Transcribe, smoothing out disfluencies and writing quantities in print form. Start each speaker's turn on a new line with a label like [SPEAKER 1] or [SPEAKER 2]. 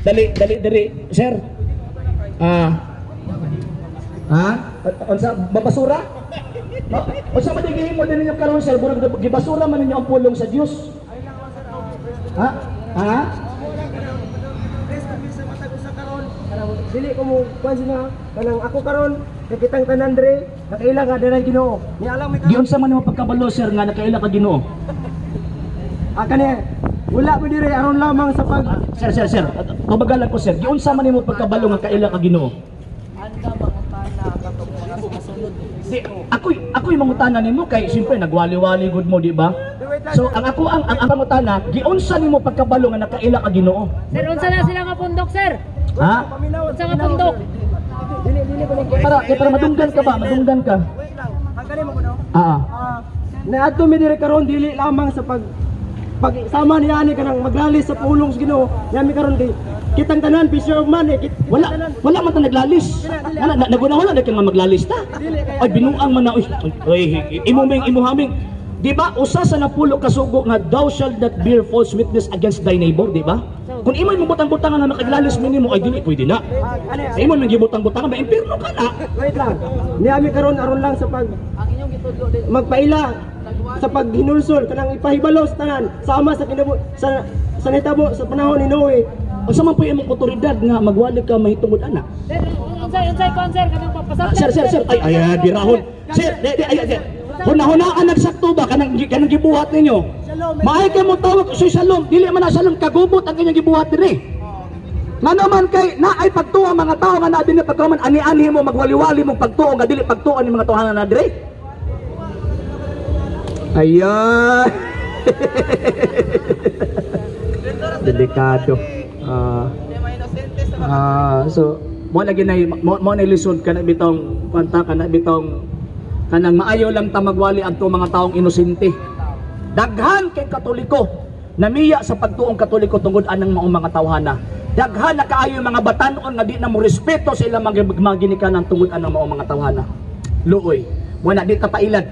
[SPEAKER 1] Dali, dali diri, sir. Ah. Ha? Unsa babasura? Unsa man gihimo din ninyo karon, sir? Murag gibasura man ninyo ang pulong sa Dios. Ha? Ha?
[SPEAKER 2] Dili ko mo kuan sina kanang ako karon kay kitang tanan dre nakaila nga danay Ginoo. Ni alam mi karon.
[SPEAKER 1] Giunsa man nimo pagkabalo, sir, nga nakaila ka Ginoo?
[SPEAKER 2] Ah, kani wala ko dire aron lamang sa pag
[SPEAKER 1] Sir, sir, sir. Tubagalan ko, sir. Giunsa man nimo pagkabalo nga kaila ka Ginoo? Di, ako'y mangutana nimo kay siyempre nagwali-wali gud mo, di ba? So ang ako ang pangutana, giunsa nimo pagkabalo nga nakaila ka Ginoo?
[SPEAKER 3] Sir, unsa na sila nga pundok, sir?
[SPEAKER 1] Ha?
[SPEAKER 3] Unsa nga pundok?
[SPEAKER 2] Dili dili ko ni
[SPEAKER 1] Para kay para madunggan ka ba? Madunggan ka.
[SPEAKER 2] Wait lang. Ang kani mo kuno.
[SPEAKER 1] Ah.
[SPEAKER 2] Ah, naadto mi dire karon dili lamang sa pag pag sama ni ani kanang maglalis sa pulong sa Ginoo. Yami karon kay kitang tanan fisher of man eh.
[SPEAKER 1] Wala
[SPEAKER 2] Kitang tanan.
[SPEAKER 1] Wala man ta naglalis. Wala na, naguna wala na kang nga maglalis ta. Ay, binuang man na, oy, oy, imo ming imo haming. Di ba usa sa napulo ka sugo nga "Thou shalt not bear false witness against thy neighbor," di ba? Kung imo imong butang-butangan nga makaglalis mi nimo, ay dili pwede na.
[SPEAKER 2] Ah, ani
[SPEAKER 1] Sa imo nang gibutang-butangan ba, impierno ka na.
[SPEAKER 2] Wait lang. Niami karon aron lang sa pag magpaila sa paghinulsol kanang ipahibalo sa tanan sama sa kinabo sa nitabo sa panahon ni Noe.
[SPEAKER 1] Unsa man po imong otoridad nga magwali ka mahitungod ana?
[SPEAKER 3] Sir, unsa unsay kon, sir, kanang papasabtan?
[SPEAKER 1] Ah, sir, sir, sir. Ay, ay, ay, birahon. Sir, di, di, ay, ay, huna-hunaan nagsakto ba kanang gibuhat ninyo? Maay kay mo tawag soy shalom, dili man na shalom, kagubot ang inyong gibuhat dinhi. Ngano man kay na ay pagtuo ang mga tao nga naa dinhi, pagkaman ani-ani mo magwali-wali mong pagtuo nga dili pagtuo ni mga tawhana na dire. Ayan. Delikado. Ah. Ah, so mo lagi na mo, mo na lisod kana bitong kwanta, kana bitong kanang maayo lang ta magwali adto mga taong inosente. Daghan kay Katoliko namiya sa pagtuong Katoliko tungod anang maong mga tawhana. Daghan na kaayo yung mga batanon nga di na mo respeto sa ilang mga ginikanan tungod anang maong mga tawhana. Luoy. Mo na di ta pailad.